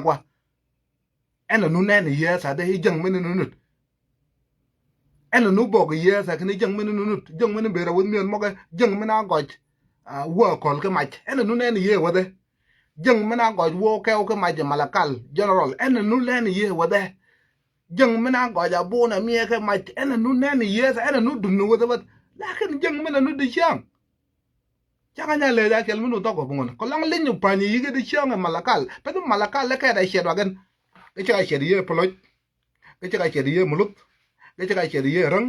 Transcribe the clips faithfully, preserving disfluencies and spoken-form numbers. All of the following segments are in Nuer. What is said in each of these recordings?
gua. Ɛn ɛ nu nɛn yɛ tha dee i̱ jäŋ mini nunut. Ɛn ɛ nu bɔk yɛ tha kini jäŋ mini nunut, jäŋ mini ber a weth miɛn mɔkɛ, jäŋ mini a gɔc wä kɔl ki mac. Ɛn ɛ nu nɛn yɛ wethɛ. Jäŋ mini a gɔc wä kɛw ki mac ɛ Malakal general. Ɛn ɛ nu nɛn yɛ wethɛ. Jäŋ mini a gɔc a bon a miɛ kɛ mac. Ɛn ɛ nu nɛn yɛ tha, ɛn ɛ nu dun wethɛ weth. Lakin jäŋ mini nu di ciaŋ. Cakɛ nya lec a kɛl mi nu thɔk kɔ bi ŋun kɔ laŋ leny u pa̱ny yi kɛ di cäŋ ɛ Malakal. Peth Malakal lɛ kɛɛt a ciɛt wakɛn. Kɛ cɛ ka ciɛt yee Poloc. Kɛ cɛ ka ciɛt yee Muluth. Kɛ cɛ ka ciɛt yee Räŋ.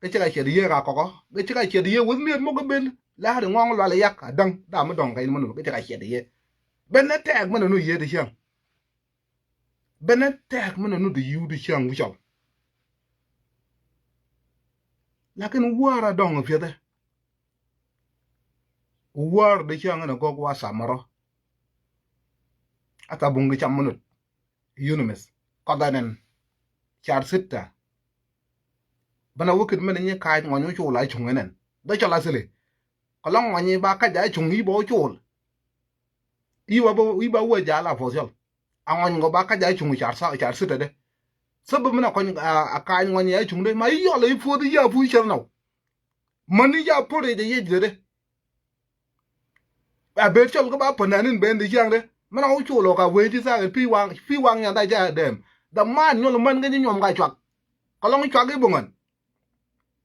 Kɛ cɛ ka ciɛt yee Kakɔkɔ. Kɛ cɛ ka ciɛt yee weth miet muk kɛ ben. La̱r iŋɔŋ lual iyak a däŋ dam mi dɔŋ kɛ in mi nu kɛ cɛ ka ciɛt yee. Ben ɛ tɛɛk mi nu yee di cäŋ. Ben ɛ tɛɛk mi nu di yiu di cäŋ wi̱cɔl. Lakin wäär a dɔŋ piɛthɛ. Wäär di cäŋ in a gɔk wa samärɔ. A tha buŋ di cam minut. Unimith kɔth ɛnɛn. Car sita. Bänä wä kit mɛn inyi kaac ŋɔny wä col a cuŋ ɛnɛn dɔ cɔl a thili. Kɔ lɔ ŋɔny iba kac a cuŋ iba wä col. Iba wä jal a puɔth cɔl. A ŋɔny ŋɔ ba kac a cuŋ car sita dɛ. Thäbä min a kɔny a kaac ŋɔny a cuŋ dɛ ma iyɔl ipuɔth iya puc cɛl nɔw. Mäni ca pur i̱ jɛ yiec dee. A ber cɔl kä ba pä nɛn in ben di ciaŋ dee. Min a wä col ɔ ka wee ci thaak in pi̱i̱ waŋ, pi̱i̱ waŋ nyan thaak ca dɛɛm. The man nyol män kä nyi nyuɔm ka cuak. Kɔ lɔŋ cuak i̱ buŋän.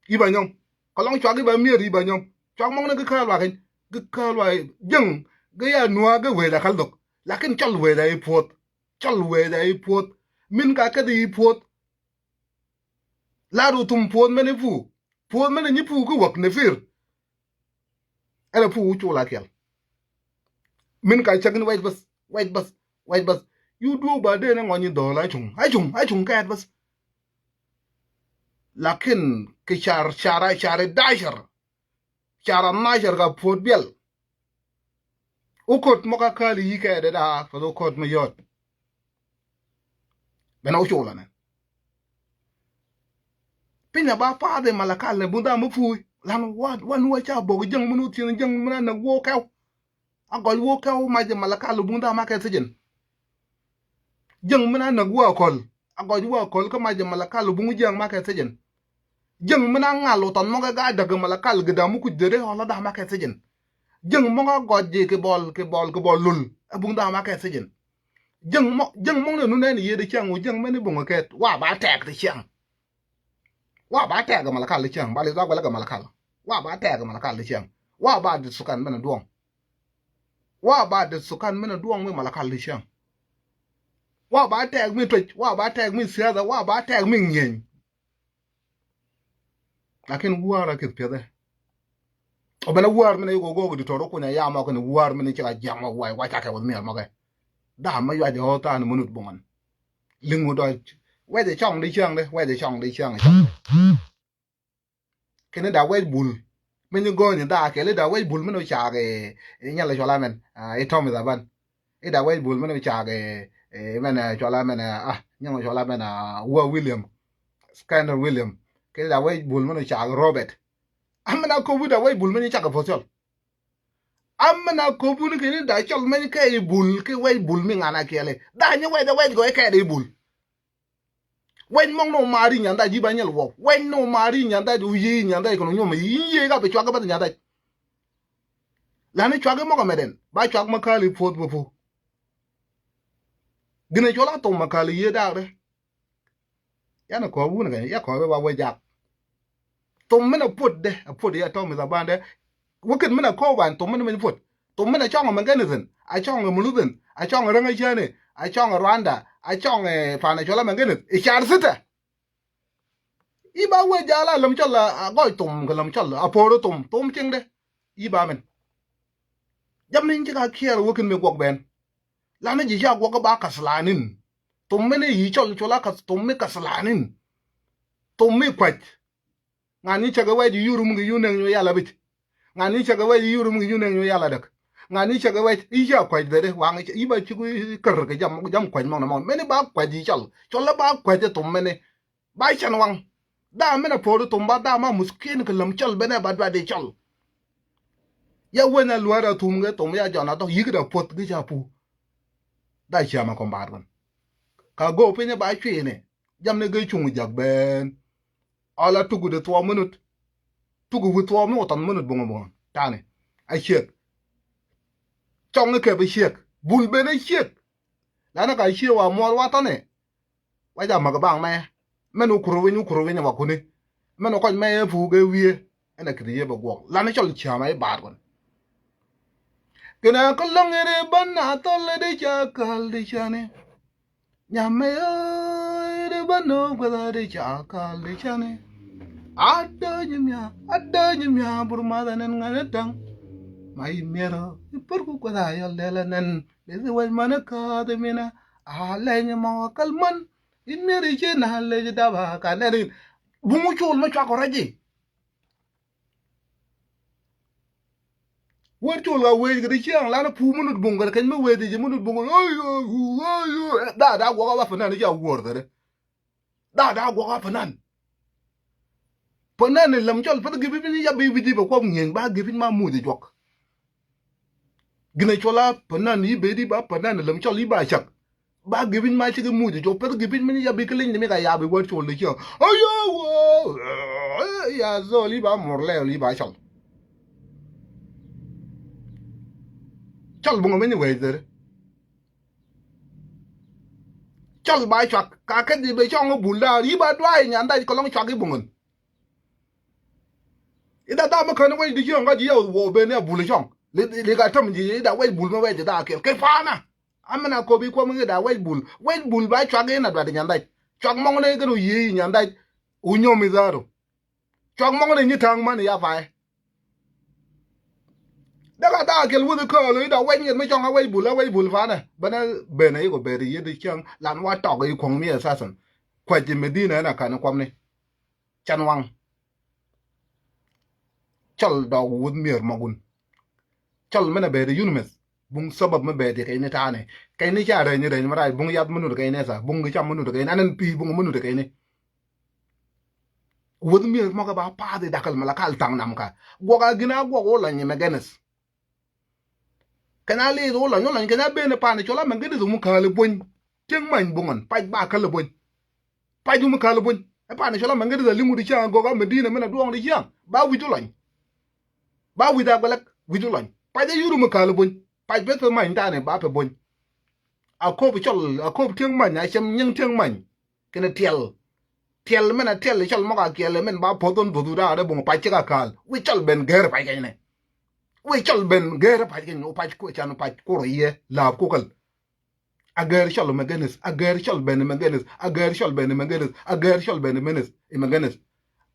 I̱ ba nyɔm. Kɔ lɔŋ cuak i̱ ba mier i̱ ba nyɔm. Cuak mɔŋ ni ki kääl waki̱n. Ki kääl wa jäŋ. Ki ya nuaak ki wee da kal dhok. Lakin cɔl wee da i̱ puɔth. Cɔl wee da i̱ puɔth. Min ka käth i̱ puɔth. La̱r wu thum puɔth mɛn i̱ puu. Puɔth mɛn i̱ nyi puu ki wäk ni pi̱i̱r. Ɛn a puu wu col a kiɛl. Min ka cäk in wɛc bäth, wɛc bäth, wɛc bäth. Yu duɔ̱k ba dee ni ŋɔny in dhɔl a cuŋ, a cuŋ, a cuŋ kɛɛt bäth. Lakin kɛ car, car, car i̱ dacar. Car a nacar ka puɔth biɛl. Ukot mɔ ka kali yi kɛ dɛ daa fɛ ukot mɔ yɔt. Bɛn a ucol anɛ. Piny a ba path i Malakal ni bunda mɔ puy lan wa wa nu wa ca bok jäŋ munu thin jäŋ muna na wo kɛw. A gɔc wo kɛw mac i Malakal bunda ma kɛ thijin. Jäŋ muna na wo kɔl. A gɔc wä köl kä mac jɛ Malakal buŋ jiäŋ makɛ thijin. Jiäŋ mi na ŋal wä thɔn mɔkɛ ga däk Malakal gɛ da̱m mi kuc dee dee ɣɔl la da̱a̱ makɛ thijin. Jiäŋ mɔk a gɔc ji̱ kɛ bɔl kɛ bɔl kɛ bɔl lul ɛ buŋ da̱a̱ makɛ thijin. Jiäŋ mɔk jiäŋ mɔk ni nu nɛn yiëë di ciaŋ wä jiäŋ mɛn i̱ buŋ kɛ kɛɛt wa ba tɛɛk ti ciaŋ. Wa ba tɛɛk Malakal ti ciaŋ ba li dhɔk wɛlɛ kɛ Malakal. Wa ba tɛɛk Malakal ti ciaŋ. Wa ba dit thukan mɛn duɔ̱ŋ. Wa ba det thukan min a duɔŋ mi Malakal di ciaŋ. Wa ba tɛɛk mi tuec, wa ba tɛɛk mi thiathɛ, wa ba tɛɛk mi ŋieny. Lakin wuaar a kith piɛthɛ. Ɔ bɛn a wuaar min a yik ɔ go̱o̱k di tɔr ɔ kuny a yam ɔ kɛn wuaar min a cik a jiaŋ wa wac wa cakɛ wä miɛl mɔkɛ. Da̱a̱ ma yuac ɛ ɣɔ̱th tha̱a̱n minut buŋän. Liŋ wä dɔc. Wɛcɛ cɔŋ di ciaŋ dɛ, wɛcɛ cɔŋ di ciaŋ cɔŋ. Kɛn i̱ da̱k wec bul mi nyi go̱o̱ny i̱ da̱k kɛl i̱ da̱k wec bul mi ni caak i̱ nyɛl i̱ cɔl amɛn i̱ tɔm i̱ thaban. I̱ da̱k wec bul mi ni caak i̱ mɛn cɔl amɛn a nyɛŋ cɔl amɛn a wä William. Scanner William. Kɛn i̱ da̱k wec bul mi ni caak i̱ Robert. Amɛn a köp i̱ da̱k wec bul mi nyi cak i̱ puɔth cɔl. Amɛn a köp wun kɛn i̱ da̱k cɔl mɛny kɛ i̱ bul kɛ wec bul mi ŋan a kɛl i̱ da̱k nyi wec a wec gɔy kɛɛt i̱ bul. Wec mɔŋ ni wä maari nyan dhaj i̱ ba nyɛl wä wec ni wä maari nyan dhaj wä yiëë nyan dhaj kɔn wä nyuɔm i̱ yiëë ka bi cuak i̱ bäth nyan dhaj. Lani cuak i̱ mɔk ɛmɛt ɛn ba cuak ma kääl i̱ puɔth bä pu. Gin ɛ cuɔl a thom ma kääl i̱ yiëë daak dɛ. Yan ɛ kɔɔp wun kɛ ya kɔɔp i̱ ba wec jak. Thom min a puɔt dɛ a puɔt i̱ a tɔm i̱ thaban dɛ. Wä kɛn min a kɔɔp an thom min min puɔt. Thom min a cɔŋ ɛ Mɛŋkɛnithin a cɔŋ ɛ Muluthin a cɔŋ ɛ Räŋ a Cäni a cɔŋ ɛ Rwanda a cɔŋ ɛ Pan a cuɔl a Mɛŋkɛnith i̱ car thitɛ. I̱ ba wee jal a läm cɔl a gɔc thom kɛ läm cɔl a po̱o̱r thom thom cieŋdɛ. I̱ ba min jam ni ci ka kiɛɛr wä kɛn mi guɔk bɛn. Lan ni ji̱ ca guɔk kä ba kath lanin. Thom min i̱ yi cɔl cɔl a kath thom mi kath lanin. Thom mi kuac. Ŋa̱n ni cäkɛ wɛc i̱ yur mi kɛ yur nɛŋ nyuɔ yal a bic. Ŋa̱n ni cäkɛ wɛc i̱ yur mi kɛ yur nɛŋ nyuɔ yal a däk. Ŋa̱n ni cäkɛ wɛc i̱ ca kuac dhɛri waŋ i̱ ba cik kär kɛ jam jam kuac mɔŋ na mɔŋ mɛni ba kuac i̱ cɔl cɔl ba kuac i̱ thom mɛni. Ba can waŋ dhaa mɛn a po̱o̱ri thom ba dhaa ma muskin kɛ läm cɔl ben ɛ ba duat i̱ cɔl. Ya wen a luäär a thum kɛ thom ya jɔn a dhɔk yik da puɔth gi ca pu. Dha cia̱a̱mɛ kɔn baat kɔn. Ka go̱o̱k piny ɛ ba cuëëni. Jam ni gee cuŋ jak ben. Ala tuk wi̱th thuɔɔm minut. Tuk wi̱th thuɔɔm mi wä than minut buŋ buŋ. Tani. A ciek. Cɔŋ ni kɛp a ciek. Bul ben a ciek. Lana ka ciek wa muɔl wa thani. Wa ca mak baŋ mɛ. Mɛn wä kur winy, wä kur winy wa kuni. Mɛn wä kɔc mɛ ɛ puk ɛ wiee. Ɛn a kiti yie bɛ guɔk. Lana cɔl cia̱a̱mɛ i̱ baat kɔn. Kina kä lɔŋ iri ban a thɔl di ca kal di cani. Nyamɛ iri ban a guɛth a di ca kal di cani. A döny mia, a döny mia bur math ɛn ɛn ŋa̱n ɛ taŋ. Ma i̱ miɛr i̱ pär ku guɛth a yɔl dɛl ɛn ɛn. Di thi wɛc man ɛ kaath i̱ minɛ. A lɛny ma wa kal man. I̱ miɛr i̱ ci na lec dap a ka nɛn in. Buŋ col ma cuak kɔ rɛc i̱. Wër col ka wec kɛ di ciaŋ lan pu minut buŋ kɛ keny mi wec di ci minut buŋ. Ayo, ayo, ayo. Da, da guɔk a ba fanan i̱ ca wuɔr thɛrɛ. Da, da guɔk a fanan. Fanan i̱ lam cɔl peth gipiny mi ya bi wi̱ci bɛ kuɔp ŋieny ba gipiny ma muc i̱ juɔk. Ginɛ cɔl a fanan i̱ bedi ba fanan i̱ lam cɔl i̱ ba cak. Ba gipiny ma cik i̱ muc i̱ juɔk peth gipiny mi ya bi kä leny ni mi ka ya bi wër col di ciaŋ. Ayo, wo. Ya zol i̱ ba mor lɛl i̱ ba cɔl. Cɔl buŋ mi ni wec thɛrɛ. Cɔl ba cuak ka kɛ di bɛ cɔŋ bul daar i̱ ba duay nyan dac kɔlɔŋ cuak i̱ buŋun. Ida dam mi kän wec di ciöŋ kä jiɛ wä ben i̱ a bul i̱ cɔŋ. Li, li ka täm ji̱ ida wec bul mi wec ida kɛl kɛ pa̱a̱na. Amin a kopi kuɔm i̱ ida wec bul. Wec bul ba cuak i̱ na duat i̱ nyan dac. Cuak mɔŋ ni kän wä yiee i̱ nyan dac. Wä nyom i̱ dhaaru. Cuak mɔŋ ni nyi ta̱a̱ŋ man i̱ ya pa̱a̱y. Dek a daa kɛl wuth i̱ kööl i̱ dɔk wec ŋi̱eth mi cɔŋ a wec bul a wec bul pa̱a̱nɛ. Bänä ben a yik ɔ ber i̱ yet i̱ cäŋ lan wa tɔk i̱ kuɔ̱ŋ mi ɛ thathan. Kuac i̱ Medina ɛn a ka̱n i̱ kuɔmni. Can waŋ. Cɔl dɔk wuth mier mɔkun. Cɔl min a ber i̱ yun meth. Buŋ sabab mi ber i̱ kɛyni ta̱a̱ni. Kɛyni ca rɛny rɛny mi rac buŋ yath mi nut kɛyni tha. Buŋ ki cam mi nut kɛyni. Anɛn pi̱i̱ buŋ mi nut kɛyni. Wuth mier mɔkä ba path i̱ dakal malakal thaŋ nam ka. Guɔk a gin a guɔk wä lɔny i̱ mɛ gɛnith. Kɛn a liith wä lɔny wä lɔny kɛn a ben i̱ pan i̱ cɔl a mɛ gɛnith wä mi kääl i̱ buny. Tiɛŋ many buŋ ɔn pac ba käl i̱ buny. Pac wä mi kääl i̱ buny. Ɛ pan i̱ cɔl a mɛ gɛnith a liŋ wut i̱ ciaŋ a gök a Medina min a duɔ̱ɔ̱ŋ i̱ ciaŋ. Ba wi̱c wä lɔny. Ba wi̱c a guɛlɛk wi̱c wä lɔny. Pac a yur wä mi kääl i̱ buny. Pac peth pɛ many tha̱a̱ni ba pɛ buny. A kööp cɔl a kööp tiɛŋ many a cɛm nyiŋ tiɛŋ many. Kɛnɛ tiɛl. Tiɛl mɛn a tiɛl cɔl mɔk a kiɛl mɛn ba poth ɣän bo̱thu da̱a̱ dee buŋ pac cik a ka̱a̱l. Wi̱c cɔl ben gɛr pac kɛnyɛ. Wi̱c cɔl ben gɛr pac kɛnyɛ wä pac ku can pac ku rɔ yiɛ la̱a̱p ku käl. A gɛr cɔl mɛ gɛnith a gɛr cɔl ben mɛ gɛnith a gɛr cɔl ben mɛ gɛnith a gɛr cɔl ben mɛ gɛnith mɛ gɛnith.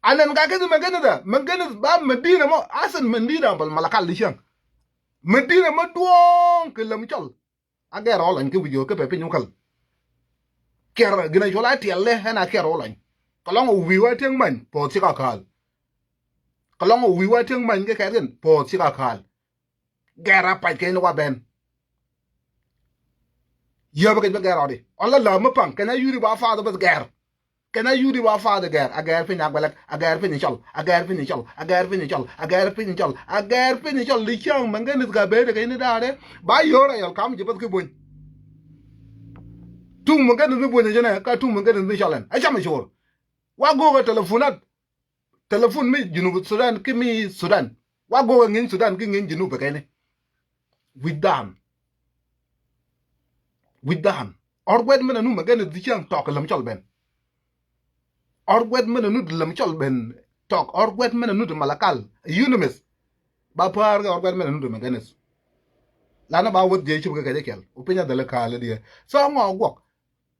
A nɛn ka keth mɛ gɛnith a mɛ gɛnith ba Medina mɔ a thin Medina bal malakal di cäŋ. Medina mɛ duɔ̱ɔ̱ŋ kɛ läm cɔl. A gɛr ɔ lɔny kä wi̱c ɣöö kä pɛ piny wä käl. Kiɛr ginɛ cuɔl a tiɛl lɛ ɛn a kiɛr ɔ lɔny. Kɛ lɔŋ ɔ wi̱i̱ wa tiɛŋ many puɔth cik a ka̱a̱l. Kɛ lɔŋ ɔ wi̱i̱ wa tiɛŋ many kä kɛɛt kɛn puɔth cik a ka̱a̱l. Gɛr a pac kɛn wa bɛn. Yääpä kɛc bä gɛr ɔ di ɔ la lääm mi paŋ kɛn a yuri ba faath bä gɛr. Kɛn a yuri ba faath gɛr a gɛr piny a guɛlɛk a gɛr piny cɔl a gɛr piny cɔl a gɛr piny cɔl a gɛr piny cɔl a gɛr piny cɔl di cäŋ mɛ ŋäni ka bee di kɛc ni da̱a̱dɛ. Ba yöör a yɔl kam ji̱ bäth ki buny. Tuŋ mɛ gɛn ni buny jɛnɛ ka tuŋ mɛ gɛn ni cɔl ɛn a cam cor. Wa go̱o̱k ɛ telefunat. Telefun mi Junub Sudan ki mi Sudan. Wa go̱o̱k ɛ ŋi̱ny Sudan ki ŋi̱ny Junub ɛ kɛn ni. Wi̱c daan. Wi̱c daan. Ɔr guɛt mɛn ɛ nu mɛ gɛn ni dhi cäŋ tɔk kɛ läm cɔl ben. Ɔr guɛt mɛn ɛ nu dhi läm cɔl ben tɔk ɔr guɛt mɛn ɛ nu dhi malakal. Unimith. Ba päär kɛ ɔr guɛt mɛn ɛ nu dhi mɛ gɛn ni. Lanɛ ba wäth jiɛ cup kɛ kɛ jɛ kɛl. Wä piny a dhɛl ɛ ka̱a̱l ɛ diɛ. Thɔɔŋ ɔ guɔk.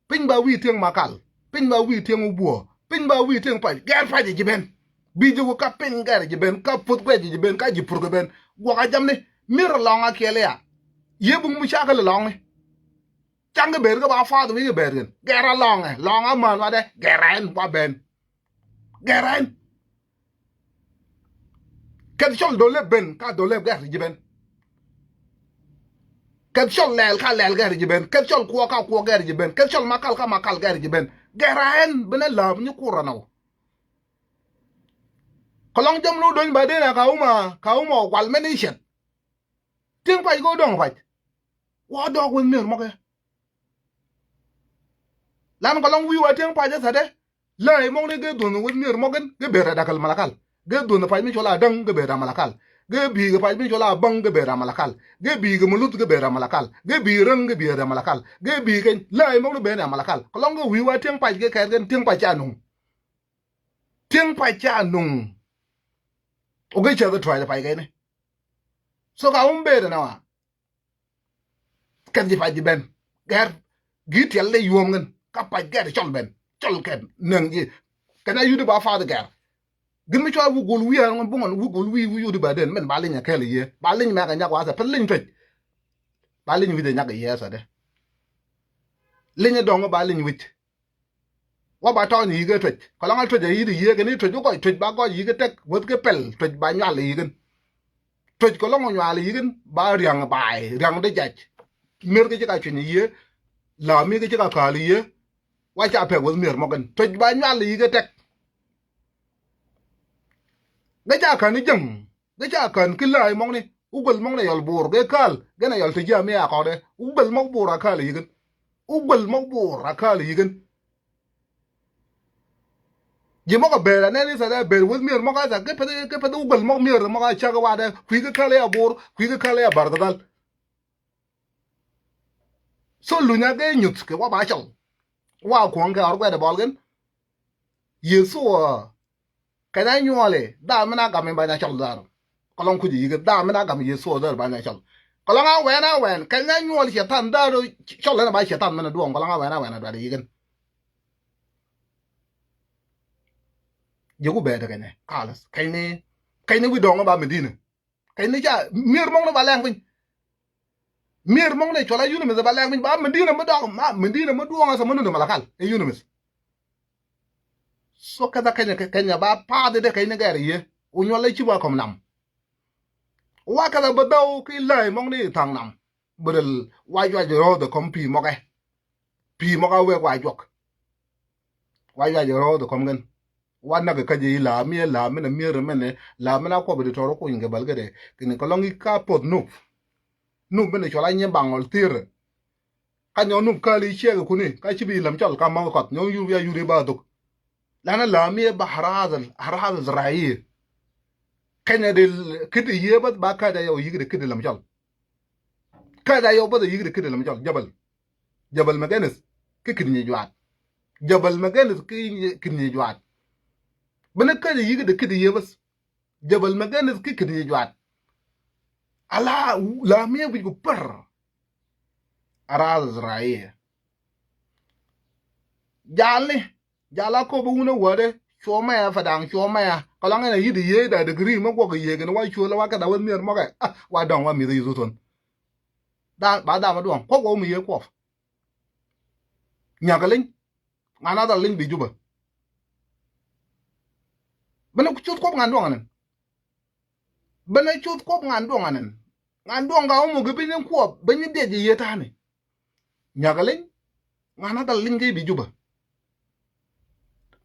Piny ba wi̱i̱ tiɛŋ makal. Piny ba wi̱i̱ tiɛŋ wubuɔ. Piny ba wi̱i̱ tiɛŋ pac. Gɛr pac ji̱ ben. Bi ji̱ wä ka piny gɛr ji̱ ben. Ka puth guɛc ji̱ ben. Ka ji̱ pur kɛ ben. Guɔk a jamni. Mir lɔŋ a kiɛl ya. Yie buŋ mi cakɛ lɛ lɔŋni. Caŋ kɛ ber kɛ ba fath wi̱i̱ kɛ ber kɛn. Gɛr a lɔŋɛ. Lɔŋ a män wadɛ. Gɛr a ɛn wa ben. Gɛr a ɛn. Kɛth cɔl dole ben ka dole gɛr ji̱ ben. Kɛth cɔl lɛl ka lɛl gɛr ji̱ ben. Kɛth cɔl kuɔ ka kuɔ gɛr ji̱ ben. Kɛth cɔl makal ka makal gɛr ji̱ ben. Gɛr a ɛn benɛ la̱a̱p nyi kur anɔw. Kɛ lɔŋ jam lo dony ba den a ka uma ka uma wal mɛn i̱ cɛt. Tiŋ pac kɛ wä dɔ̱ŋ pac. Wä dɔɔk weth mi̱er mɔkɛ. Tan kɔlɔŋ wi̱i̱ wa tieŋ pac ɛ thätdɛ. Lääy mɔkni gee dhuɔ̱n weth mier mɔk in gee ber a Dakal Malakal. Gee dhuɔ̱n pac mi cɔl a Däŋ gee ber a Malakal. Gee bi̱i̱ kɛ pac mi cɔl a Bäŋ gee ber a Malakal. Gee bi̱i̱ kɛ Muluth gee ber a Malakal. Gee bi̱i̱ Räŋ gee ber a Malakal. Gee bi̱i̱ kɛ lääy mɔkni ben a Malakal. Kɔlɔŋ gee wi̱i̱ wa tieŋ pac gee kɛɛt kɛn tieŋ pac ca nuŋ. Tieŋ pac ca nuŋ. Ɔ gee cäth ɛ tuac ɛ pac kɛn ni. So ka wum ber ɛ na wa. Kɛn ji̱ pac ji̱ ben gɛr gi̱i̱ tiɛl dee yuɔ̱ɔ̱m ŋän ka pac gɛr cɔl ben cɔl kɛn nɛŋ ji̱. Kɛn a yut i̱ ba fath gɛr. Gin mi cɔal wi̱i̱ gol wi̱i̱ a ŋun buŋ ŋun wi̱i̱ gol wi̱i̱ wi̱i̱ yut i̱ ba den mɛn ba liny a kɛl i̱ yiee ba liny mɛk a nyak wathɛ pɛth liny tuec. Ba liny wi̱c a nyak i̱ yiee thädɛ. Liny a dɔŋ ba liny wi̱c. Wa ba tɔɔny yi̱k ɛ tuec kɔlɔŋ a tuec a yi̱t i̱ yiee kɛn i̱ tuec wä gɔc tuec ba gɔc yi̱k ɛ tɛk weth kɛ pɛl tuec ba nyual i̱ yi̱k in. Tuec kɔlɔŋ ɔ nyual i̱ yi̱k in ba riaŋ baay riaŋ dee jac. Mier kɛ ci ka cuny i̱ yiee. La̱a̱ mi kɛ ci ka ka̱a̱l i̱ yiee. Wa ca pɛk weth mier mɔk in tuec ba nyual i̱ yi̱k ɛ tɛk. Gɛ ca ka̱n i̱ jäŋ. Gɛ ca ka̱n ki la̱a̱c mɔkni wä guäl mɔkni yɔl bo̱o̱r gɛ ka̱a̱l gɛn a yɔl te ji̱ a mi a kɔkdɛ wä guäl mɔk bo̱o̱r a ka̱a̱l i̱ yi̱k in. Wä guäl mɔk bo̱o̱r a ka̱a̱l i̱ yi̱k in. Ji̱ mɔk a ber a nɛn i̱ thɛth ɛ ber weth mier mɔk a thɛth kɛ peth kɛ peth wä guäl mɔk mier mɔk a cak i̱ wa̱dɛ kui̱ kɛ ka̱l i̱ a bo̱o̱r kui̱ kɛ ka̱l i̱ a bärdhäl. So luny a gee nyuth kɛ wa ba cɔl. Wa kuɔ̱ŋ kɛ ɣɔr guɛt ɛ bɔl kɛn. Yecu ɔ kɛn a nyuɔli dhaa min a gam in ba nya cɔl dhar. Kɔlɔŋ kuc i̱ yi̱k dhaa min a gam Yecu ɔ dhar ba nya cɔl. Kɔlɔŋ a wɛn a wɛn kɛn a nyuɔl ciɛ than dhar cɔl in a ba ciɛ than min a duɔ̱ŋ kɔlɔŋ a wɛn a wɛn a duat i̱ yi̱k in. Ji̱ ku bɛɛt kɛn ɛ kalas kɛn ni kɛn ni wi̱c dɔ̱ŋ ba mi di̱n. Kɛn ni ca mier mɔŋ ni ba lɛŋ piny. Mier mɔŋ ni cuɔl a yunimith ba lɛŋ piny ba mi di̱n mi dɔ̱ŋ ma mi di̱n mi duɔ̱ŋ a thɛ mi nuni malakal ɛ yunimith. So kɛthɛ kɛnyɛ kɛnyɛ ba path idɛ kɛny ni gɛr i̱ yiee. Wu nyuɔl i̱ ci ba kɔm nam. Wa kɛthɛ bä dhäw ki läi mɔŋ ni thaŋ nam. Bä däl wa juac rɔɔth ɛ kɔm pi̱i̱ mɔkɛ. Pi̱i̱ mɔkɛ wek wa juɔk. Wa juac rɔɔth ɛ kɔm kɛn. Wa näk ɛ kä jɛ i̱ la̱a̱ miɛ la̱a̱ min ɛ mier min ɛ la̱a̱ min a kuɔp ɛ di tɔr ɛ kuny kɛ bäl kɛ dee kɛn kɛ lɔŋ i̱ ka poth nup. Nup min ɛ cuɔl a nyiɛ baŋ ɔl thier. Ka nyɔk nup kääl i̱ ciɛk ikuni ka ci bi lam cɔl ka ma̱k kɔth nyɔk yur ya yur i̱ ba dhuk. Lana lam i̱ ba harazal harazal rai i̱ kɛnyɛ di kit i̱ yiee bäth ba kääc a yɔw yi̱k di kit i̱ lam cɔl. Kääc a yɔw bäth a yi̱k di kit i̱ lam cɔl jabal. Jabal mɛ gɛnith ki kit nyi juaat. Jabal mɛ gɛnith ki kit nyi juaat. Bini kääc a yi̱k di kit i̱ yiee bäth. Jabal mɛ gɛnith ki kit nyi juaat. Ala lam i̱ wi̱c ku pär. Arazal rai i̱ Jalni jal a kop a wun a wädɛ cuɔ mɛya fɛ daŋ cuɔ mɛya kɔlɔŋ ɛn a yi̱t i̱ yiee da digiri mɛ guɔk i̱ yiee kɛn wa cuɔl wa kɛ da wä mier mɔkɛ. Ah, wa dɔŋ wa mi̱th i̱ thuthun. Da ba dam a duɔŋ kuɔk wä mi yiee kuɔp. Nyak a liny. Ŋan a dhal liny bi Jubä. Bänä cuth kuɔp ŋan duɔŋ anɛn. Bänä cuth kuɔp ŋan duɔŋ anɛn. Ŋan duɔŋ ka wä muk i̱ biny in kuɔp biny in diɛc i̱ yiee ta̱a̱ni. Nyak a liny. Ŋa̱n a dhal liny kä i̱ bi Jubä.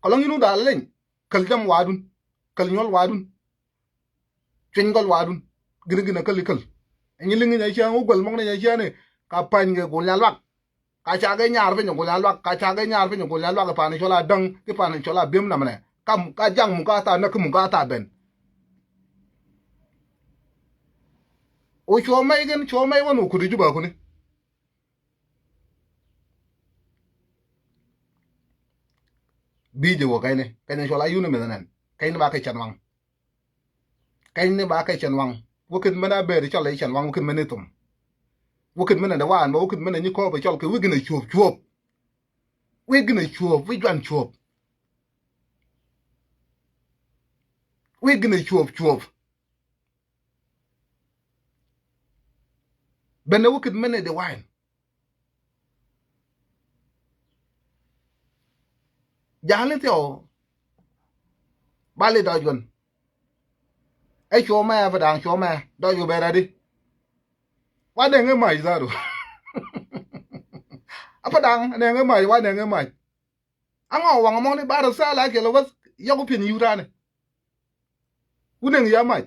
Kɔlɔŋ yinu dhal liny käl jam wa̱a̱dun. Käl nyuɔl wa̱a̱dun. Cueny gɔl wa̱a̱dun. Gini gini a käl i̱ käl. Ɛnyi liŋ i̱ nya ciaŋ wä guäl mɔk ni nya ciaŋ ni ka pa̱ny kɛ gol nya luak. Ka ca kɛ nyar piny gol nya luak ka ca kɛ nyar piny gol nya luak i̱ pa̱n i̱ cɔl a däŋ i̱ pa̱n i̱ cɔl a bi̱em namnɛ. Ka jaŋ mukaatha näk kä mukaatha ben. Wä cuɔ mɛy kɛn cuɔ mɛy wän wä kut i̱ Jubä kuni. Bi jɛ wä kɛn ni kɛn ni cuɔl a yun ni meth nɛn kɛn ni ba kɛ cɛn waŋ. Kɛn ni ba kɛ cɛn waŋ wä kɛn mɛn a ber cɔl a cɛn waŋ wä kɛn mɛn ni thum. Wä kɛn mɛn ni dee waan ba wä kɛn mɛn ni nyi kɔɔp cɔl kɛ wik ni cuɔp cuɔp. Wik ni cuɔp wik juan cuɔp. Wik ni cuɔp cuɔp. Bɛn ni wä kɛn mɛn ni dee waan. Ja̱a̱l ni thiɔw. Bali dɔc ɣän. Ɛ cuɔ mɛ ɛ pɛ da̱a̱ŋ cuɔ mɛ dɔc ɣä bɛ rɛdi. Wa nɛŋ ɛ mac dhadu. A pɛ da̱a̱ŋ nɛŋ ɛ mac wa nɛŋ ɛ mac. Aŋɔ waŋ mɔni ba rɛ thɛl a kiɛl ɛ wä yɔk piɛn yiw ta̱a̱ni. Wä nɛŋ ya mac.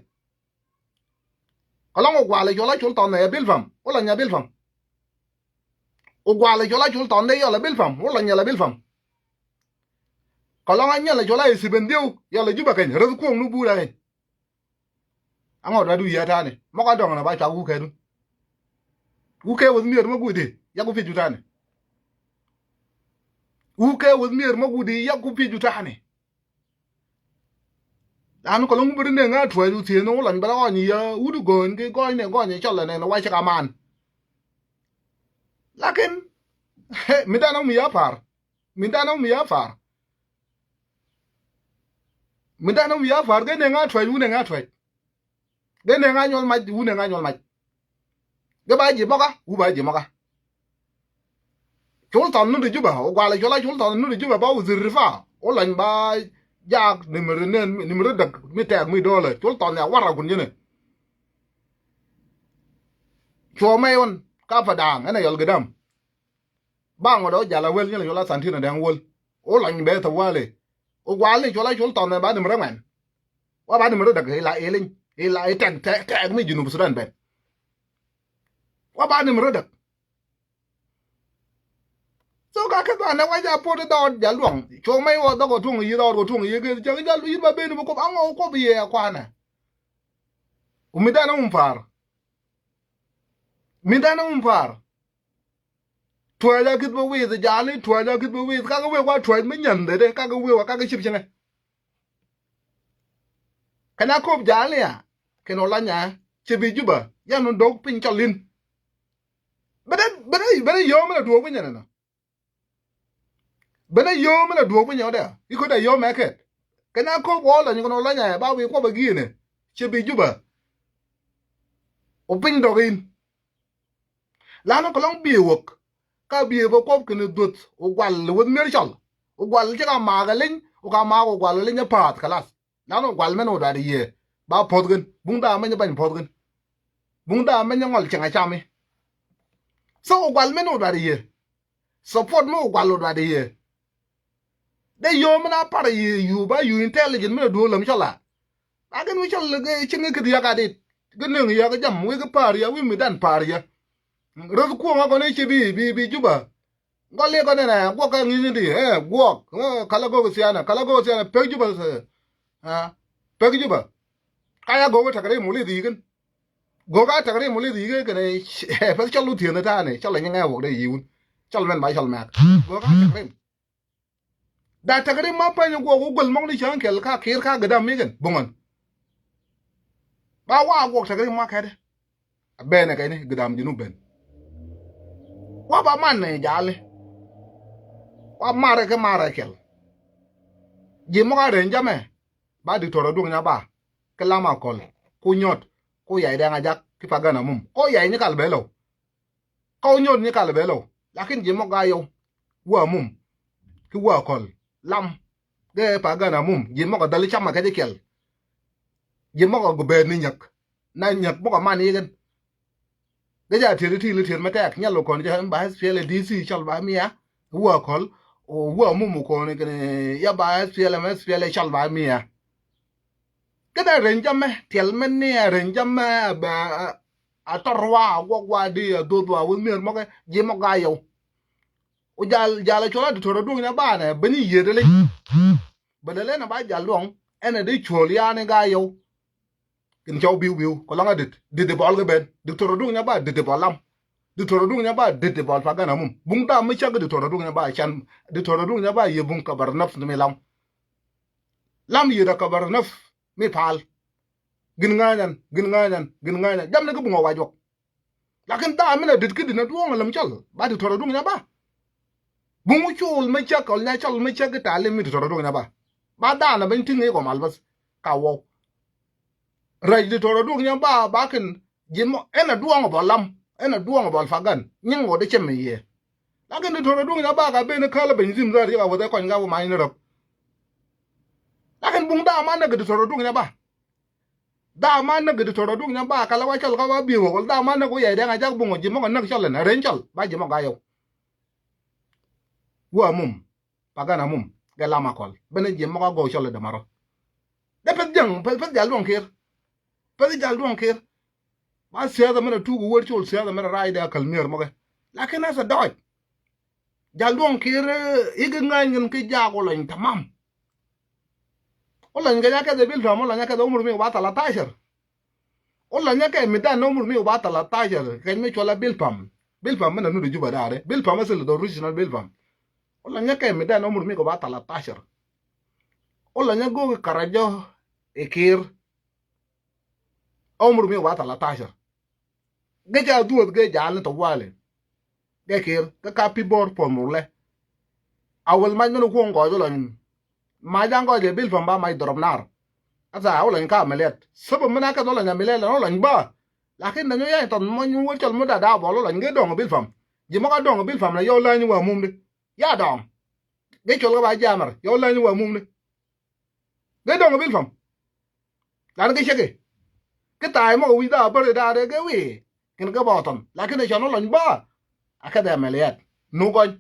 Kɛ lɔŋ wä gua̱a̱l ɛ cuɔl a col thɔn ɛ bil pam wä la nya bil pam. Wu gual i̱ col a col thɔn dee yɔl a bil pam, wu lɔ nyɛl a bil pam. Kɛ lɔŋ a nyɛl a col a i̱ thiben dhieu yɔl a Juba keny, reth kuɔŋ ni buur a keny. Aŋɔ dɔadu yiɛ ta̱a̱ni, mɔk a dɔŋ na ba cua wukɛdu. Wukɛ weth mier mɔ guudi, yak ku piec ju ta̱a̱ni. Wukɛ weth mier mɔ guudi, yak ku piec ju ta̱a̱ni. Lan kɔlɔŋ bi ri neŋ a tuɔc wuthieen ni wulɔny bɛ rɔ ɣɔny yɛ wut gɔny ki gɔny ni gɔny cɔl ɛnɛn wa cɛ ka man. Lakin mi dan ɔ mi ya par. Mi dan ɔ mi ya par. Mi dan ɔ mi ya par gɛ neŋ a tuɔc wut neŋ a tuɔc. Gɛ neŋ a nyuɔl mac wut neŋ a nyuɔl mac. Gɛ ba ji̱ mɔka wu ba ji̱ mɔka. Col thɔn nu ti Juba, wu gual col a col thɔn nu ti Juba ba wuzir rifa, wu lany ba jak nimri nen, nimri däk mi tɛk mi dollar, col thɔn ya warra kun jene. Cuɔ mɛ yon ka pa daŋ ɛn a yɔl gidam. Ba ŋɔ dɔ jal a wel nyel col a santina dɛŋ wel. Wu lany bɛ thawali. Wu gual ni col a col thɔn ba nimri ŋuɛn. Wa ba nimri däk ila iliny, ila itɛk tɛk mi Junub Sudan ben. Wa ba nimri däk. So ka kɛ ba nɛ wa ja pot dɔɔt ja luɔŋ. Cuɔ mɛ wä dɔk tuŋ yi dɔɔt wä tuŋ yi gɛ cɛ ja lu yi ba ben bi kop aŋɔ kop yɛ kwanɛ. Ku mi dan wum par. Mi dan wum par. Tuɔc a kith bä wi̱i̱th jali, tuɔc a kith bä wi̱i̱th, kakɛ wek wa tuɔc mi nyandɛ de, kakɛ wek wa kakɛ cip cɛŋɛ. Kɛn a kop jali a kɛn ɔ lanya cɛ bi Juba yan dok piny cɔl in. Bene bene bene yom la duok piny nɛ nɔ. Bene yom la duok piny ɔ dɛ. Iko dɛ yom ɛ kɛt. Kɛn a kop wɔ lany kɛn ɔ lanya ba wi kop a giinɛ cɛ bi Juba. Ɔ piny dɔk in. Lanɔ kɛ lɔŋ biɛ wäk ka biɛ bä kuɔp kɛn dhuth ɔ gual weth mier cɔl. Ɔ gual cɛ ka maak ɛ leny ɔ ka maak ɔ gual ɛ leny ɛ paath kɛ lath. Lanɔ gual mɛn ɔ duat yɛ ba puɔth kɛn buŋ daam mɛny bany puɔth kɛn. Buŋ daam mɛny ŋɔl cɛŋ a cami. So ɔ gual mɛn ɔ duat yɛ. Support mi ɔ gual ɔ duat yɛ. Dee yom mi na par yi yu ba yu intelligent mi na duo̱o̱k läm cɔl a. Lakin wi̱c cɔl cieŋ kith yak adit. Gɛ neŋ yak jam wi̱c kɛ par ya wi̱c mi dan par ya. Röth kuɔŋ a kɔn i̱ ci bi bi bi Juba. Gɔl i̱ kɔn inɛ guɔk kä ŋi̱i̱ni di ɛ guɔk. Kala gok sianɛ kala gok sianɛ pek Juba. Pek Juba. Ka ya gok i̱ takrim wuli dhiikin. Gok a takrim wuli dhiikin kɛnɛ pek cɔl wuthieni ta̱a̱ni cɔl inyi ŋɛ wok dee yiwun. Cɔl mɛn ba cɔl mɛk gok a takrim. Da tɛk rim ma peny guɔk wä guel mɔk ni cäŋ kɛl ka kir ka gidam mi kɛn buŋän. Ba wa guɔk tɛk rim ma kɛt. A ben ɛ kɛn gidam Junub ben. Wa ba man ni jali. Wa marɛ kɛ marɛ kɛl. Ji̱ mɔk a ren jamɛ. Ba diktor a duŋ nya ba kɛ lam a kɔl ku nyɔt ku yay dɛŋ a jak ki pa gan a mum kɔ yay ni kal bɛ lɔw. Kɔw nyot ni kal bɛ lɔw lakin ji̱ mɔk ga yɔw. Wä mum ki wä kɔl lam gɛ pa gan a mum ji̱ mɔk a dhali cam a kɛ ji̱ kɛl. Ji̱ mɔk a gubɛɛt ni nyäk na nyäk mɔk a man ikɛn. Gɛ ja tiet ti li tiet mɛ tɛk nyal kɔn jɛ ba S P L A D C cɔl ba mia. Wä kɔl wä mum kɔn kɛn ya ba S P L M S P L A cɔl ba mia. Kɛ dee reny jamɛ tiɛl mɛ ni a reny jamɛ a bɛ a tɔr wa a guɔk wa di a dhoth wa wä mier mɔkɛ ji̱ mɔk ga yɔw. Wä jal jal a cɔl a di tɔr a duŋ nya ba nɛ bä ni yiet li. Bä lɛ lɛ na ba jal duɔŋ ɛn a di cuɔl yani ga yɔw. Kin cɔw biu biu kɔ lɔŋ a dit dit di bɔl kɛ ben di tɔr a duŋ nya ba dit di bɔl lam. Di tɔr a duŋ nya ba dit di bɔl pa gan a mum buŋ dam mi cak di tɔr a duŋ nya ba can di tɔr a duŋ nya ba yie buŋ ka bar nap ni mi lam. Lam yiet a kabar naf mi pal. Gin ŋa̱nyän gin ŋa̱nyän gin ŋa̱nyän jam ni ki buŋ a wac wak. Lakin dha min a dit ki din a duɔ̱ŋ a läm cɔl ba ti tɔr a duŋ nya ba. Buŋ col mi cak ɔl nya cɔl mi cak ki talim mi ti tɔr a duŋ nya ba. Ba dha na ben tiŋ i kɔ mal bas ka wɔw. Rɛc ti tɔr a duŋ nya ba ba kin Ji̱ mɔ ɛn a duɔ̱ŋ a bɔl lam ɛn a duɔ̱ŋ a bɔl fagan nyin ŋot ɛ cɛ mi yɛ. Lakin di tɔrɔ duŋ nya ba ka ben kä lɛ ben zim zar yɛ ka wä dhɛ kɔny ka wä ma in rɔp. Lakin buŋ dha ma näk di tɔrɔ duŋ nya ba. Dha ma näk di tɔrɔ duŋ nya ba ka lɛ wa cɔl ka wa bi wä kɔl dha ma näk wä yɛ dɛŋ a jak buŋ ji̱ mɔ ka näk cɔl ɛn a ren cɔl ba ji̱ mɔ ka yɛ wä. Wä mum. Pagan a mum gɛ lam a kɔl ben ji̱ mɔk a gɔw cɔl a dämarɔ. Dee peth jäŋ peth jal duɔŋ ker. Peth jal duɔŋ ker. Ma siasa mɛn a tuuk a wär col siasa mɛn a rac dee a käl mier mɔkɛ. Lakin as a dɔɔc. Jal duɔ̱ŋ Kiir, eh, i̱ kɛ ŋäny kɛn kɛ jaak Olany tamam. Olany kɛ nyakɛth ɛ Bilpam, Olany nyakɛth ɛ umur mi kɛ ba thalatashar. Olany nyakɛth mi dan umur mi kɛ ba thalatashar kɛn mi cuɔl ɛ Bilpam. Bilpam mi na nut ɛ Juba da̱a̱rɛ. Bilpam ɛ thil dho̱r ruc na Bilpam. Olany nyakɛth mi dan umur mi kɛ ba thalatashar. Olany nyakɛth go̱o̱k kɛ karajɔ ɛ Kiir. Umur mi kɛ ba thalatashar. Gɛ ca dhuɔth gɛ jal ni tawali. Gɛ Kiir, gɛ ka pi bor puɔth murlɛ. A wel mac mɛn kuɔŋ gɔɔc Olany. Mac an gɔɔc ɛ Bilpam ba mac dhɔrɔp nar. Asa Olany ka amɛliɛt. Sabab mɛn a kɛth Olany amɛliɛt lan Olany ba. Lakin na nyɔ yac tɔth mɔ nyɔ wel cɔl mɔ da da bɔl Olany gɛ dɔŋ Bilpam. Ji̱ mɔ ka dɔŋ Bilpam na yɔ lany wa mumdi. Ya dɔŋ. Gɛ cɔl gɛ ba jamɛr yɔ lany wa mumdi. Gɛ dɔŋ Bilpam. Lan kɛ cɛ kɛ. Kɛ ta̱a̱y mɔ kɛ wi̱c da bär da dee gɛ wi̱i̱. Kɛn kɛ bɔtɔn. Lakin ɛ cɔn Olany ba. A kɛ dhɛ mɛliɛt. Nu gɔny.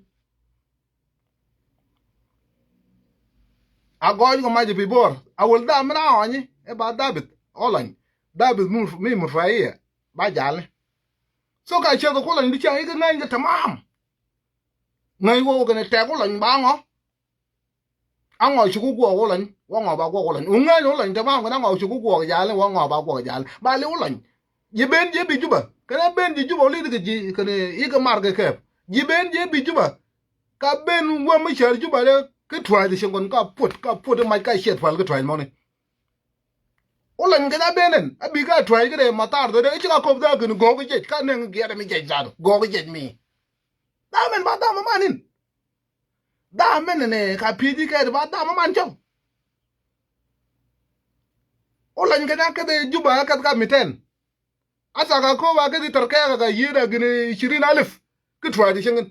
A gɔny kɛ mac pi bor. A wel da min a ɔnyi. Ɛ ba Dhabit. Olany. Dhabit mi mut faiɛ. Ba jali. So ka cɛ kɛ Olany di cɛ ikɛ ŋäny kɛ tamam. Ŋäny wä wä kɛn tɛk Olany ba ŋɔ. Aŋɔ ci ku guɔk Olany, wä ŋɔ ba guɔk Olany. Uŋäny Olany te mam kɛn aŋɔ ci ku guɔk jali, wä ŋɔ ba guɔk jali. Ba li Olany. Ji̱ ben ji̱ bi Juba. Kɛn a ben ji̱ Juba, wä li kɛ ji̱, kɛn ikɛ mar kɛ kɛp. Ji̱ ben ji̱ bi Juba. Ka ben wä mi cär Juba de, kɛ tua̱a̱c di cieŋ kɔn ka puɔt, ka puɔt di mac ka ciɛt pal kɛ tua̱a̱c mɔni. Olany kɛn a ben ɛn, a bi ka tua̱a̱c kɛ de matar de, de, ci ka kop de kɛn gɔk jiɛc, ka nɛŋ giɛt mi jiɛc zat, gɔk jiɛc mi. Dhamɛn ba dham man in. Dhamɛn nɛ ka pi̱i̱t ikɛ ba dham man cɔl. Olany kɛn a kɛth Juba a kɛth ka mitɛn. Asa ka koba kɛth tɔr kɛ ka yiet a gini ishirin alif. Ki tua̱a̱c di cieŋ in.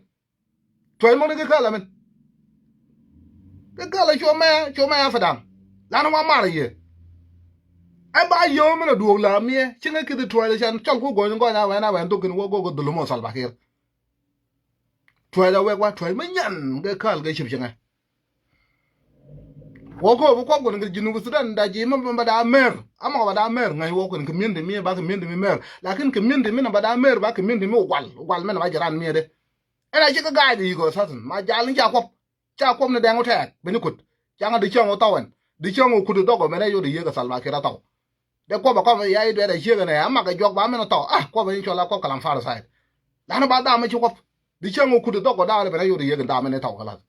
Tua̱a̱c mɔni kɛ kala min. Kɛ kala cuɔ mɛ, cuɔ mɛ a fɛ daŋ. Lan wa mar yie. Ɛ ba yio̱o̱ min a duɔk la miɛ cieŋ a kɛth tua̱a̱c di can cɔl ku gɔny gɔny a wɛn a wɛn dhuk kɛn wä gok dhulum ɔ Salva Kiir. Tua̱a̱c a wek wa tua̱a̱c mi nyan kɛ kal kɛ cip cieŋɛ. Wä kop bi kuɔp kɔn kɛ Junub Sudan da ji̱ mi ba da mer. Ama ba da mer ŋäc wä kɔn kɛ mi̱en ti mi ba kɛ mi̱en ti mi mer. Lakin kɛ mi̱en ti mi na ba da mer ba kɛ mi̱en ti mi wal. Wal mɛn ba jiran miɛ de. Ɛn a cikɛ ga̱a̱c di yikɔ sasin. Ma jal ni ca kuɔp. Ca kuɔp ni dɛŋ wä tɛɛk. Bini kut. Ca ŋa di cäŋ wä thawɛn. Di cäŋ wä kut di dhɔk wä mɛn ɛ yot di yiek ɛ Salva Kiir a thaw. Dee kuɔpɛ kɔmɛ ya i̱ duet a ciek ɛnɛ a makɛ juɔk ba min ɛ thɔk a kuɔpɛ in cɔl a kuɔp kalam far side. Lan ba dham mi ci kuɔp di cäŋ wä kut di dhɔk wä da̱a̱r ben a yot a yiek in dham min ɛ thɔk kɛ lath.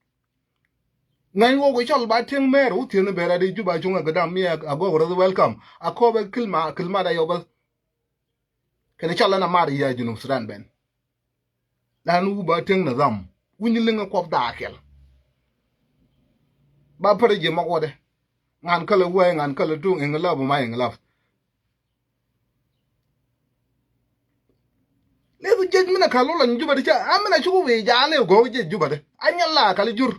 Ŋäc wä ku cɔl ba tieŋ mɛɛr wä thieen ben a di Juba cuŋ ɛ gɛ dam mi a gok rɛth welcome a kɔpɛ kilma kilma da yɔ bäth. Kɛn cɔl ɛn a mar yia Junub Sudan ben. Lan wu ba tieŋ nidham wi̱ny liŋ ɛ kuɔp da̱a̱ kɛl. Ba pär ji̱ mɔk wädɛ. Ŋan kälɛ wee ŋan kälɛ tuŋ iŋ lap ma iŋ lap. Leth jiec min a kal wä lɔny Juba di ca a min a cuk wi̱i̱ jaal i̱ gɔk jiec Juba di a nyɛl la kal jur.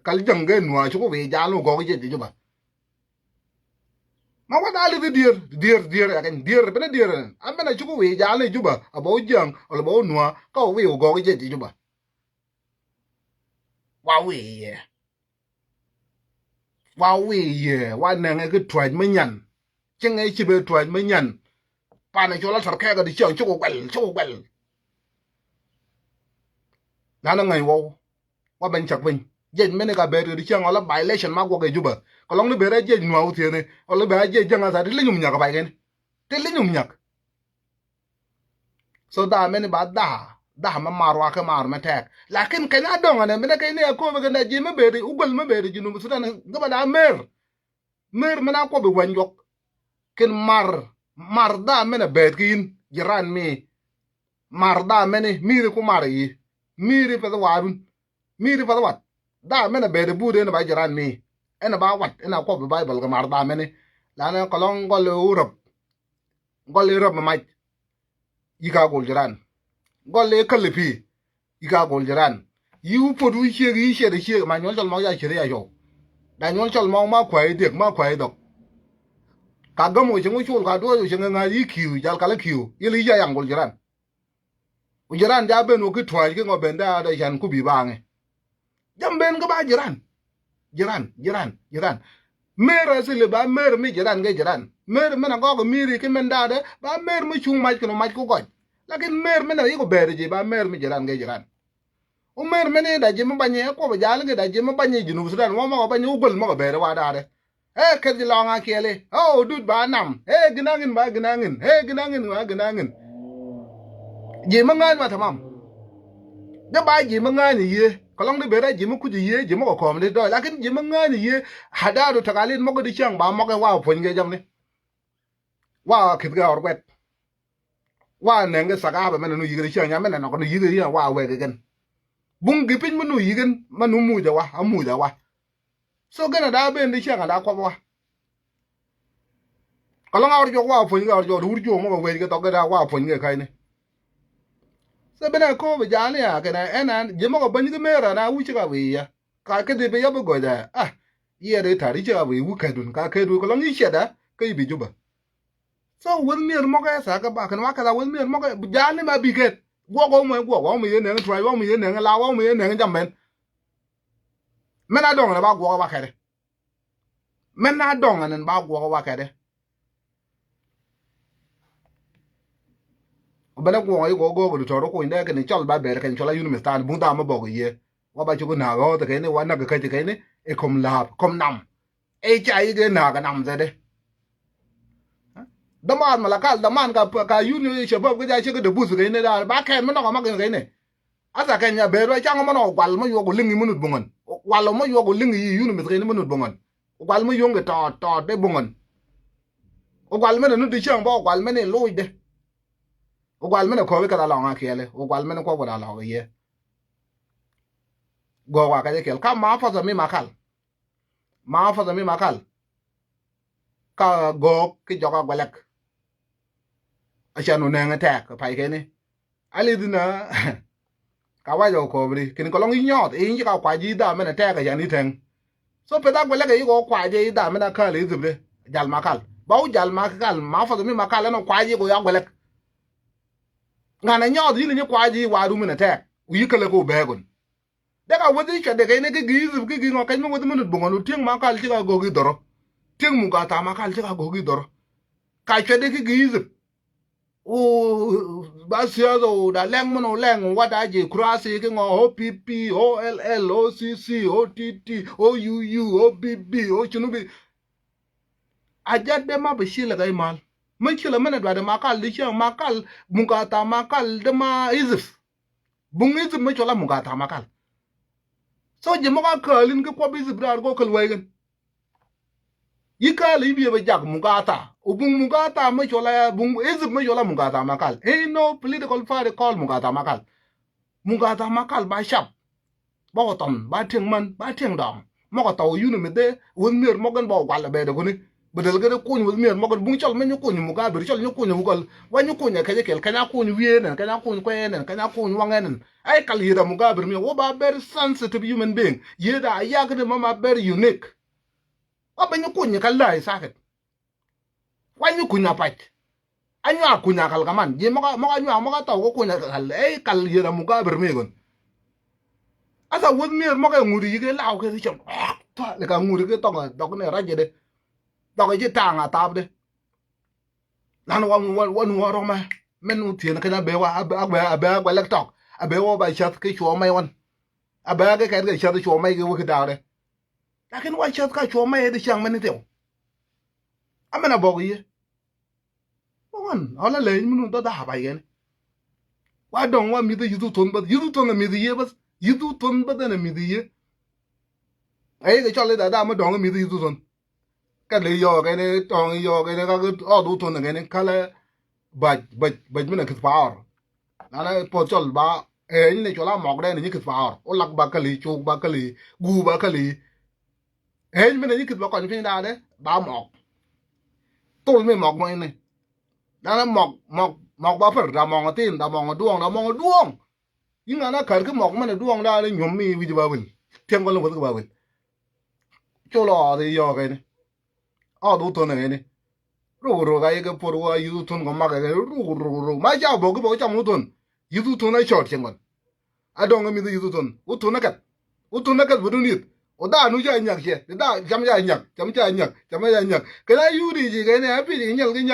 Kal jäŋ gɛ nuaa cuk wi̱i̱ jaal i̱ gɔk jiec Juba. Ma wä daal ithi dier dier dier ya keny dier bene dier. An bene cuk wi̱i̱ jaal ni Juba a bä wä jiäŋ wala bä wä nuaa ka wä wi̱i̱ wä gɔk jiɛc ti Juba. Wa wi̱i̱ yɛ wa wi̱i̱ yɛ wa nɛŋɛ ki tuac mi nyan. Cieŋɛ ci bɛ tuac mi nyan. Pan cɔl a tar kɛɛk a di cieŋ cuk wä guɛl cuk wä guɛl. Lan a ŋäc wä wä ben cak piny. Jiɛc mini ka ber kɛ di cieŋ ɔ la violation ma guɔk ɛ Juba. Kɛ lɔŋ ni ber ɛ jiɛc nuaw thieni ɔ la ber ɛ jiɛc jäŋ a tha ti li nyum nyak ɛ pay kɛn ti li nyum nyak. So dha mini ba dha dha ma mar wa kɛ mar mɛ tɛk lakin kɛn a dɔŋ ɛnɛ mini kɛn ni ɛ kobi kɛn ɛ jiɛc mɛ ber u guɛl mɛ ber Junub Sudan gɛ ba da mer. Mer mini a kuɔbi wany juɔk. Kɛn mar mar dha mini bɛɛth ki in jiran mi. Mar dha mini miri ku mar yi miri pɛth warun. Miri pɛth wat dha mini bɛɛth but in ba jiran mi. In ba wat in a kuɔp Bible kɛ mar dha mini. Lani kɔlɔŋ gɔl i u rɔp. Gɔl i rɔp mi mac. Yi ka gol jiran gɔl i käl i pi. Yi ka gol jiran. Yi u pot wi ciek yi ciet i ciek ma nyuɔl cɔl mɔk ya ciet ya cɔw. Da nyuɔl cɔl mɔk ma kuay diek ma kuay dɔk. Ka gäm wä cieŋ wä col ka duɔɔc wä cieŋ ŋa̱c yi kiu jal kal kiu yil yi ja yaŋ gol jiran. Ku jiran ja ben wä ki tuac ki ŋɔ ben da da can ku bi baŋi. Jam ben kä ba jiran. Jiran jiran jiran. Mer a thili ba mer mi jiran kɛ jiran. Mer mi na gɔk miri ki men da da ba mer mi cuŋ mac kɛ nɔ mac ku gɔc. Lakin mer mi na yik ku ber ji ba mer mi jiran kɛ jiran. Wä mer mɛn i̱ da ji̱ mi bany i̱ kuɔp ja̱a̱l kɛ da ji̱ mi bany i̱ Junub Sudan wä mɔkɔ bany i̱ wä guäl mɔkɔ bɛɛr i̱ wa da̱a̱dɛ. Ɛ kɛth ji̱ lɔŋ a kiɛl i̱ ɛ wä dut ba nam ɛ gi̱n aŋin ba gi̱n aŋin ɛ gi̱n aŋin ba gi̱n aŋin. Ji̱ mi ŋäny ma tamam. Dee ba ji̱ mi ŋäny i̱ yiee kɛ lɔŋ di ber a ji̱ mi kuc i̱ yiee ji̱ mɔkɔ kɔm di dɔɔc lakin ji̱ mi ŋäny i̱ yiee. Hadaadu takalit mɔkɔ di cäŋ ba mɔkɛ wa puɔ̱ny kɛ jamni. Wa kith kɛ ɣɔr kuɛt. Wa nɛŋ kɛ thakapɛ mɛn nu yi̱k ri cäŋ nya mɛn nɔk nu yi̱k ri wa wɛk kɛ kɛn. Buŋ gi piny mɛ nu yi̱k kɛn mɛ nu muc a wa a muc a wa. So gɛn a da ben di cäŋ a da kuɔp wa. Kɛ lɔŋ a ɣɔr juɔk wa puɔ̱ny kɛ ɣɔr juɔk di wur juɔk mɔkɛ wec kɛ thɔk kɛ da wa puɔ̱ny kɛ ka̱cni. So ben a ko̱o̱p ja̱a̱ni a kɛn a ɛn a ji̱ mɔkɛ bäny kɛ mer a na wi̱c kɛ wi̱i̱ ya. Ka kä dee bi yap bi gɔc ɛ a yiɛt i̱ ta̱r i̱ cɛ a wi̱i̱ wi̱i̱ kɛtdun ka kɛtdu kɛ lɔŋ i̱ ciɛt a kä i̱ bi jupä. So weth mi̱eth mɔkɛ tha̱a̱ kä bakɛn wa kɛ tha̱a̱ weth mi̱eth mɔkɛ ja̱a̱l ni ma bi kɛt guɔk wä mɔc guɔk wä mɔ yee nɛŋ tuac wä mɔ yee nɛŋ la wä mɔ yee nɛŋ jam mɛn. Mɛn a dɔŋ ni ba guɔk ɛ wa kɛtdɛ. Mɛn a dɔŋ ɛn ba guɔk ɛ wa kɛtdɛ. Bɛn ɛ guɔk i̱ gɔk gɔk di tɔr kuny dɛ kɛn cɔl ba ber kɛn cɔl a yun mi than buŋ dham bɔk i̱ yie. Wa ba cuk naak ɣɔth kɛn i̱ wa nak käc kɛn i̱ i̱ kom laap kom nam. I̱ ca i̱ gɛ naak nam zɛdɛ. Dhaman ma la kal dhaman ka ka yun i̱ shabab kä ja cik de buth kɛn i̱ daar ba kɛn mi nɔk a mak kɛn i̱. Asa kɛn nya ber wa caŋ mɔnɔ gual mɔ yuɔk liŋ i̱ minut buŋän. Gual mɔ yuɔk liŋ i̱ yun mi kɛn i̱ minut buŋän. Gual mɔ yuɔk tɔɔt tɔɔt de buŋän. Gual mɛn nu di cäŋ bä gual mɛn i̱ loc de. Gual mɛn kɔɔp i̱ kɛ la lɔŋ a kiɛli gual mɛn kuɔk wä la lɔŋ i̱ yɛ. Gɔɔk wa kɛ jɛ kiɛl ka ma path mi ma kal. Ma path mi ma kal. Ka gɔɔk ki jɔk a guɛlɛk. A cɛ nu nɛŋ tɛɛk pay kɛn i̱. A li̱th na ka wacɛ kɔ kɔɔp ri kɛn kɛ lɔŋ i̱ nyɔɔth i̱ ci ka kuac i̱ dham mɛn tɛɛk a cɛ ni tɛŋ. So peth a guɛlɛk i̱ kɔ kuac i̱ dham mɛn a kal i̱ dhip de jal ma kal ba wä jal ma kal ɛn ɔ kuac i̱ ma kal ɛn ɔ kuac i̱ kɔ ya guɛlɛk. Ŋanɛ nyɔɔth yi̱n i̱ nyi kuac i̱ wa rum in a tɛɛk wi̱i̱ kälɛ kɔ bɛɛkun. Dek a weth i̱ cuɛt dek kɛn i̱ kä gi̱i̱th i̱ kä gi̱i̱ ŋɔ kɛc mi weth minut buŋɔn wä tieŋ ma kal cik a gɔk i̱ dhɔrɔ. Tieŋ muk a tham a kal cik a gɔk i̱ dhɔrɔ. Ka cuɛt dek kä gi̱i̱th i̱. Wä ba siasa wä da lɛŋ min wä lɛŋ wä da ji̱ kurasi kä ŋɔ O P P, O L L, O C C, O T T, O U U, O B B, O cunu bi. A jat de ma bi cilɛ kɛ imal. Mi cilɛ min a duat de ma kal di cieŋ ma kal muk a tham ma kal de ma izif. Buŋ Ithip mi cɔl a muk a tham a kal. So ji̱ mɔk a käl in kä kuɔp Ithip raar kɔ käl wɛy kɛn. Yi käl i̱ biɛ bɛ jak muk a tham. Ɔ buŋ muk a tham mi cɔl a buŋ Ithip mi cɔl a muk a tham a kal. Ain't no political party call muk a tham a kal. Muk a tham a kal ba cap. Ba kɔ thɔn ba tieŋ män ba tieŋ dɔɔŋ. Mɔkɔ thɔw yun mi dhee weth mier mɔk in ba kɔ gual a bɛɛdɛ kuni. Bɛ däl kɛ dee kuny weth mier mɔk in buŋ cɔl mi nyi kuny muk a bir cɔl nyi kuny wukɔl. Wa nyi kuny a kɛc a kɛl kɛny a kuny wiee nɛn kɛny a kuny kuɛɛ nɛn kɛny a kuny waŋɛ nɛn. Ai kal yieth a muk a bir mi wä ba very sensitive human being yieth a yak ni mama very unique. Wa bɛ nyi kuny ka läi sakit. Wa nyi kuny a pac. A nyuak kuny a kal kaman ji̱ mɔk a mɔk a nyuak mɔk a thɔw kä kuny a kal ɛ kal yieth a muk a bir mi kɔn. Asa weth mier mɔk ɛ ŋut yi kɛ law kɛ cɔm. Thua ni ka ŋut kɛ thɔk thɔk ni rac jɛ de. Thɔk ci taŋ a thap de. Lan wa wa wa nu wa rɔmɛ. Mɛn nu thieen kɛn a bee wa a bee a bee a guɛlɛk tɔk a bee wa ba cath kɛ cuɔ mɛy wan. A bee a kɛ kɛt kɛ cath cuɔ mɛy kɛ wek kɛ daak de. Lakin wa cath ka cuɔ mɛy di ciaŋ mɛn ni thiɛw. Amɛn a bɔk yie. Wan ɔlä leny munu dhɔdha a pay kɛn. Wa dɔŋ wa mi̱th a yuth thon bäth yuth thon a mi̱th yie bäth yuth thon bäth ɛn a mi̱th yie. Ɛ yek cɔl i̱ dhadha mi dɔŋ a mi̱th a yuth thon. Kɛ li yɔɔk ɛn tɔŋ yɔɔk ɛn ka ɣɔth wä thon kɛn kalɛ. Bac bac bac min a kith pa̱a̱r. Nanɛ puɔth cɔl ba ɛɛny ni cɔl a mɔk dɛn ni nyi kith pa̱a̱r wä lak ba käli cuk ba käli guuk ba käli. Ɛɛny min a nyi kith ba kɔny piny daadɛ ba mɔk. Thol mi mɔk mɔny ni. Nanɛ mɔk mɔk mɔk ba pär da mɔŋ a thin da mɔŋ a duɔ̱ɔ̱ŋ da mɔŋ a duɔ̱ɔ̱ŋ. Yiŋ an a kär ki mɔk min a duɔ̱ɔ̱ŋ daadɛ nyuɔ̱m mi wi̱c ba wil. Tiɛŋ kɔn lɛ wäth ki ba wil. Col ɔɔth i̱ yɔɔk ɛni. Ɔɔth wä thon ɛni. Ruk ruk a yikɛ puɔt wä a yuth wä thon kɔ mak ɛkɛ ruk ruk ruk ma ca bok ki bok cam wä thon. Yuth wä thon a cɔɔt cieŋ kɔn. A dɔŋ ɛ mi̱th yuth wä thon wä thon ɛ kɛth. Wä thon ɛ kɛth bä dun yith. Wä dhaa nu ca nyak ciɛ dhaa cam ca nyak cam ca nyak cam ca nyak kɛn a yuth i̱ ci kɛn ɛ a pi̱c i̱ nyɛl ki nyak.